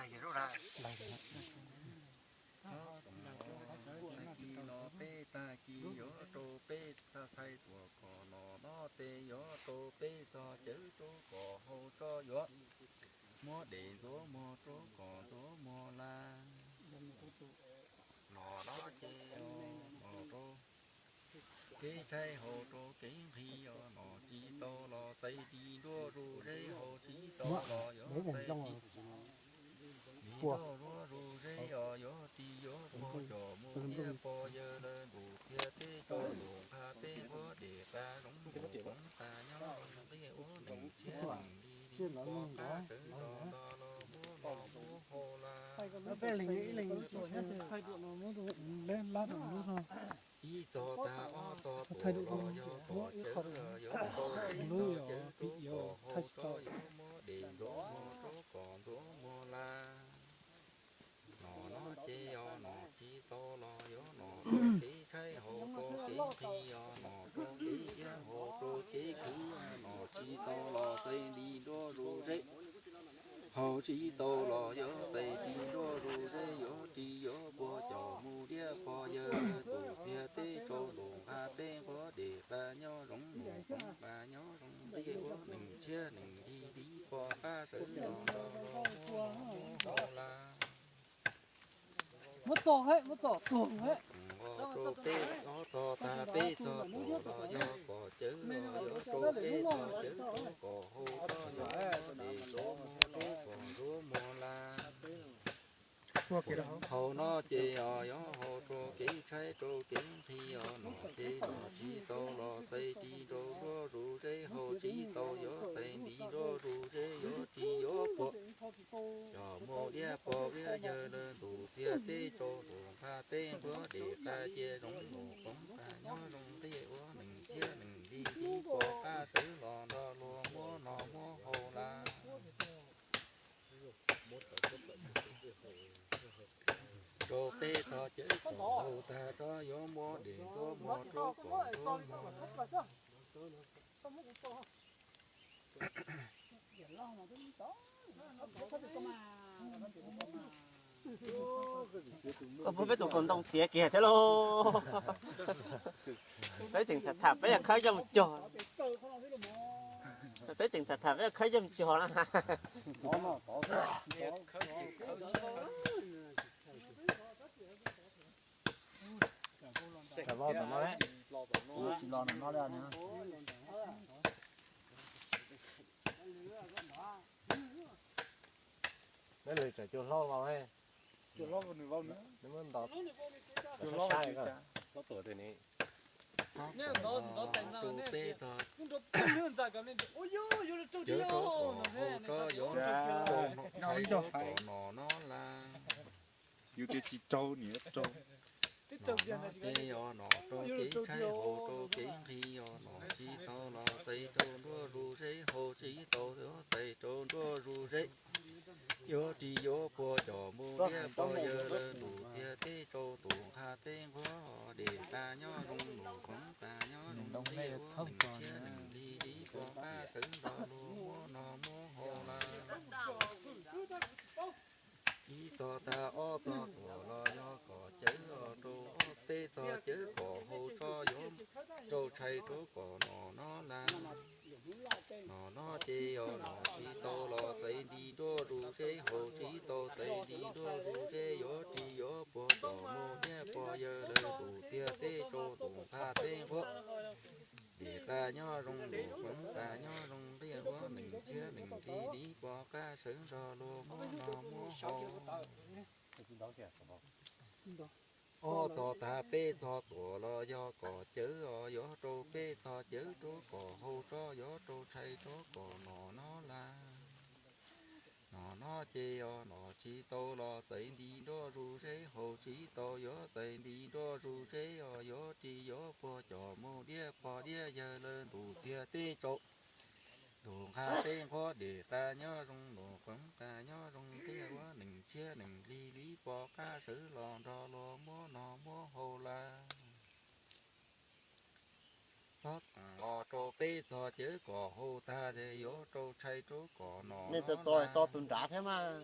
Tag kis no peb tag kis yuav rau peb txhaj xaiv tuam kom no no tes yuav rau peb txog cawv rau kom hau tso yuav muab dej ntxuav mog rau kom ntxuav mog laj. No no ces no rau kev tshaib hau rau kev nqhis os, no tsis tau los txais ris nruab zus zeb, hau tsis tau los yuav txais ris nruab zus zeb os, yuav ris yuav puag cov mus diab pog yawg lawv ntuj txiag teb tsaus ntuj nqha teb nquab dej qab zoov ntuj qoob qab nyob nqis ua neeg tshiab neeg li li pog qab sawv los los los muab los muab hau laj. Ib txog tag ob txog tuam los yog pog cawv, yuav rau peb txog cawv rau kom hau tso yuav muab dej ntxuav mog rau kom ntxuav mog laj. No no ces os, no tsis tau los yuav no rau kev tshaib hau rau kev nqhis os, no rau kev iab hau rau kev khwv, no tsis tau los txais ris nruab zus zeb, hau tsis tau los yuav txais ris nruab zus zeb, yuav ris yuav puag cov mus diab pog yawg ntuj txiag teb tsaus ntuj nqha teb nquab dej qab nyob zoo ntuj qoob qab nyob zoo nqis ua neeg tshiab neeg li li pog qab sawv los los los muab los muab hau laj. Muab txog he, muab txog tuag he. Rau peb ob txog tag peb txog tuam los yog pog cawv, yuav rau peb txog cawv rau kom hau tso yuav muab dej ntxuav mog rau kom ntxuav mog laj. Hau no ces os, yuav hau rau kev tshaib rau kev nqhis os, no ces no tsis tau los txais ris nruab zus zeb, hau tsis tau yuav txais ris nruab zus zeb, yuav ris yuav puag cov mus diab pog diab yawg lawv ntuj txiag teb tsaus ntuj nqha teb nquab dej qab cia zoov ntuj qoob qab nyob zoo nqis ua neeg tshiab neeg li li pog qab sawv los nrog luag muab no muab hau laj. Rau peb txog cawv kom hau tag tso yuav muab dej ntxuav mog rau kom ntxuav mog. Koj puag peb tus kaus ntoo txiav kiag thiab lauj. Peb tseem tham tham peb yog khawb coj mus cog. Peb tseem tham tham peb yog khawb coj mus cog na. Tsis los no li. Neb lwm tsam cua hlob vau, neb muab nto sai sai. Cov rau kom hau tso yuav rau tshais rau kom no no laj. Yus tias tsis rau niam rau. Ces yog no rau kev tshaib hau rau kev nqhis yog no tsis tau los txais rau nruab zus zeb, hau tsis tau yuav txais rau nruab zus zeb. Yuav ris yuav puag cov mus diab pog yawg lawv ntuj txiag teb tsaus ntuj nqha teb nquab dej qab nyob zoo ntuj qoob qab nyob zoo nqis ua neeg tshiab neeg li li pog qab sawv nrog luag muab no muab hau laj. Ib txog tag ob txog tuam los yog kom cawv os, rau ob peb txog cawv kom hau tso yuav rau tshais rau kom no no laj. No no ces yog no tsis tau los txais nti nruab zus zeb, hau tsis tau txais nti nruab zus zeb, yuav ris yuav puag cov mus diab pog yawg lawv ntuj txiag teb tsaus ntuj nqha teb nquab dej qab nyob zoo ntuj qoob qab nyob zoo nqis ua neeg tshiab neeg li li pog qab sawv nrog luag muab no muab hau. Ob txog tag peb txog tuam los yog kom cawv os, yuav rau peb txog cawv rau kom hau tso yuav rau tshais rau kom no no laj. No no ces yog no tsis tau los txais nti nruab zus zeb, hau tsis tau yuav txais nti nruab zus zeb os, yuav ris yuav puag cov mus diab pog diab yawg lawv ntuj txiag teb tsaus ntuj nqha teb nquab dej qab nyob zoo ntuj qoob qab nyob zoo nqis ua neeg tshiab neeg li li pog qab sawv los nrog luag muab no muab hau laj. Hlob txeem os, rau peb txog cawv kom hau tag ces yuav rau tshais rau kom no nej txo txo tus nrad thiab mas.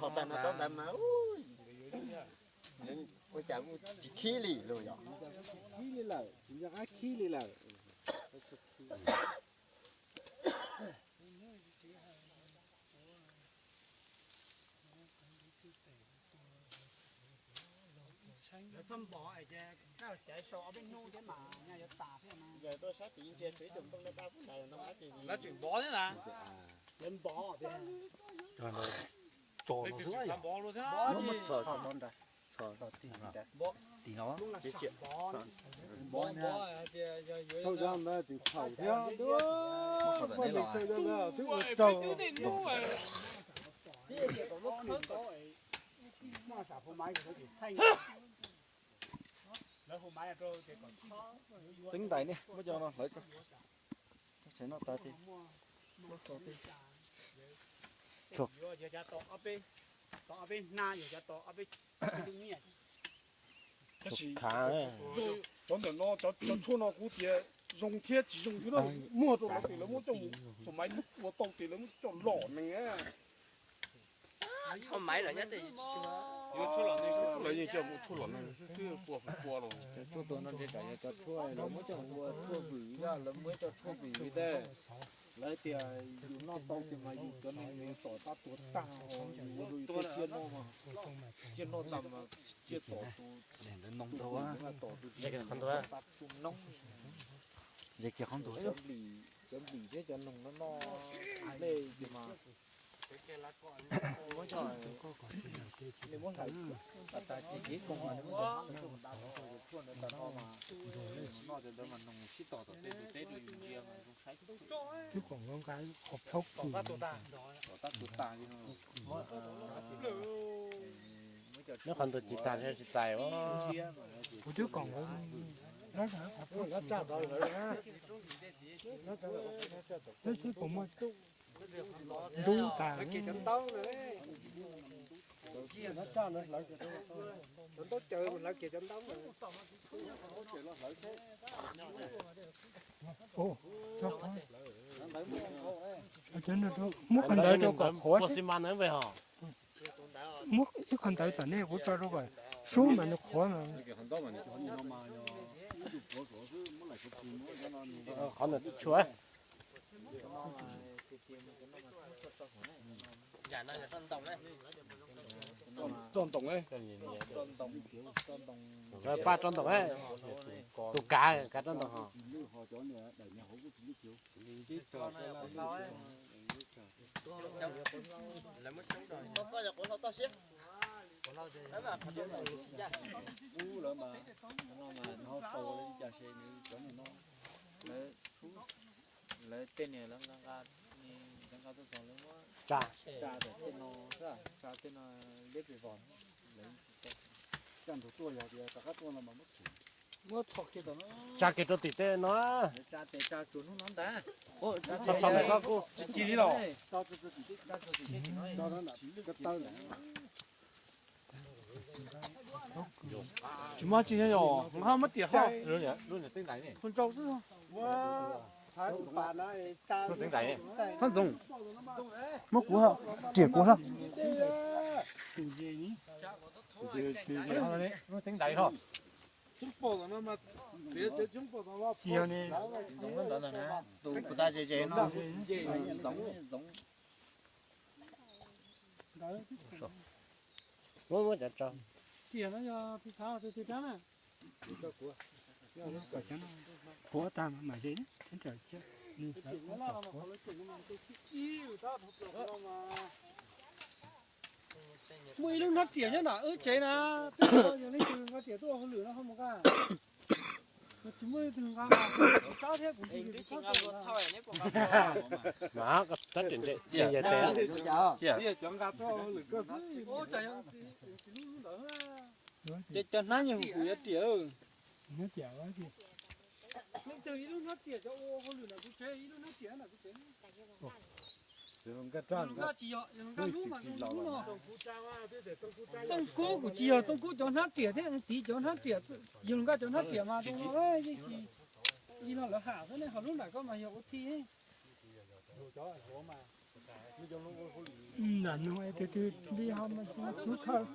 Hau tag no rau ntawd mas ua cas kuj tsis khib li los yog? Khib li lawm, tsis nco qab khib li lawm. Lawv txhob npov es caiv sau ob peb hnub thiab mas nyaj yuav tas thiab na. Yawg tuaj sab tid ntsia tshuav ib tug nplooj daj daj pub ntais ntoo dab tsi. Lawv tseem npov thiab na. Lawv npov thiab. Tso no xwb, npov luaj thiab. Npov no. Sau zaj ntawd tseem txhaum thiab, poj niam sau zaj ntawd twb ua tsaug. Teeb ntais ne, muab cov no hlawv tso. Tseem noj tas tiag. Tab sis cov ntawm no cov tshuaj no kuv tias zoo thiab tsis zoo thiab na. Muag rau lawv ces lawv muab coj mus, tus maiv ua tau ces lawv muab coj lom neeg. Lawv yeej coj mus tshuaj lom neeg xwb xwb, pua pua los. Cov tshuaj tua no ntshe tsam yog cov tshuaj lawv muab coj mus ua tshuaj vwm, yog lawv muab coj tshuaj vwm li tej. Lawv tias yus noj tau ces mas yus cov neeg yuav tom tab tuag tag, yus ua rau yus tej tsiaj noj mas, tsiaj noj tas mas tsiaj tom tus, tom tus, tom tus noob. Cov nplim thiab cov noog no noj nej ces mas muab coj, nej muab hlawv tas ces kev koom mas nej muab coj mus da rau yus tshuaj ntawd tas no mas noj cov ntawd mas noog sib tom tom tej tus teb rau yus ntsia mas zoo saib. Twb kom nqa qhov plhaub kws tom tab tuag tas li no. Nyob qhov ntawd tsis tas thiab tsis txais. Kuv twb kom nkawd, ntub tas. Muab qhov ntawd rau kom qhuav xwb. Muab ib qhov ntawd tom nej kuv tso rau kom sub mas nws qhuav mas. Qhov ntawd tsis tshua. Roj ntoos, paj roj ntoos, tus kav kav roj ntoos ho. Ub lawv mas, no mas nws ho sau li cas se nws cov niag no, lawv, lawv tej niag lawv nqa, nqa tuaj txog lawv muab tsa, tsa tej no, tsa tej no liab pes vog, lawv tsa ntug tuaj yog tias rov qab tuaj no mas muab tsa kiag rau tim tej no. Tsa tes tsa tsuas hnub no ntag. Tso tso ntawm koj kuj tsis ci li los. Tsis muaj tsi thiab yog nqa muab tias ho. Lub niag teeb ntais ne, hu nrau xwb. Lub teeb ntais, Thab Ntxoog, muab kuv riam kuv hlo. Lub teeb ntais ho. Tus kuv tag ze ze no. Muab muab cov tso. Qhuav tag mas mam ze. Muaj ib lub hnab riam nyob nram wb tsev na, peb yog leej twg nqa riam tuaj ua hauj lwm no ho mus nqa. Tsis muaj leej twg nqa, sab thiab kuv tsis nqa. Mas hnab riam ntawm yog tes. Ces cov hnab nyob hauv kuv yuav riam. Leej twg ib lub hnab riam cov ua hauj lwm nram kuv tsev, ib lub hnab riam nram kuv tsev. Yog nqa tsis yog, yog nqa lub mas zoo lub no. Txooj Kub kuv tsis yog Txooj Kub cov hnab riam thiab txiv cov hnab riam, yog nqa cov hnab riam mas zoo no yeej tsis, ib no lawv ham xwb ne, ho lub nram koj mas yog ua thi. Nram no es tus twg li ho mas tus kub khaws,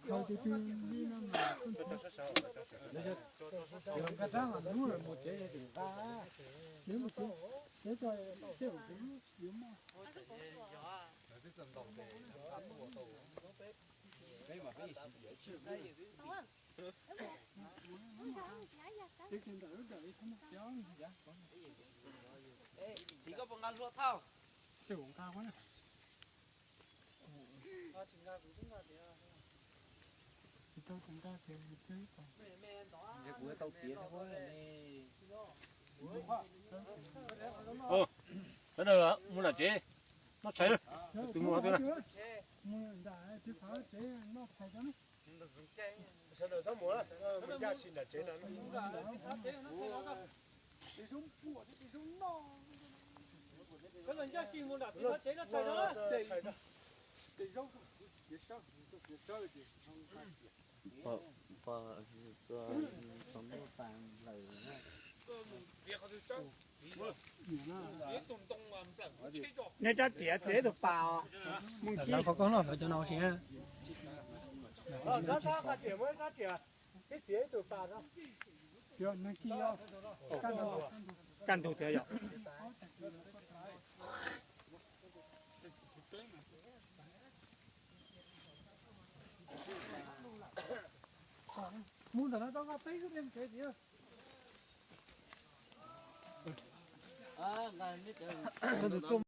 khaws tus twg li no mas. Nqa rab mas hnub mus tsev, nqa, nqa tsev, tsev tso, tsev yuav maj. Txiv, koj puas nqa hlua thauj? Kuv tau tiav. Mus nram tsev, noj tshais, tus mus twg na. Sawv daws txhob mus, ncaj si nram tsev no. Sawv daws ncaj si mus nram tsev no tshais no. Nej rab riam txiav ib tug pas os. Mus qhov koj noj lawv cov no si. Kaj ntug tiag yom. Mus ntawm no tau nqa peb xub peb mus tsev tiag. Koj tus tuaj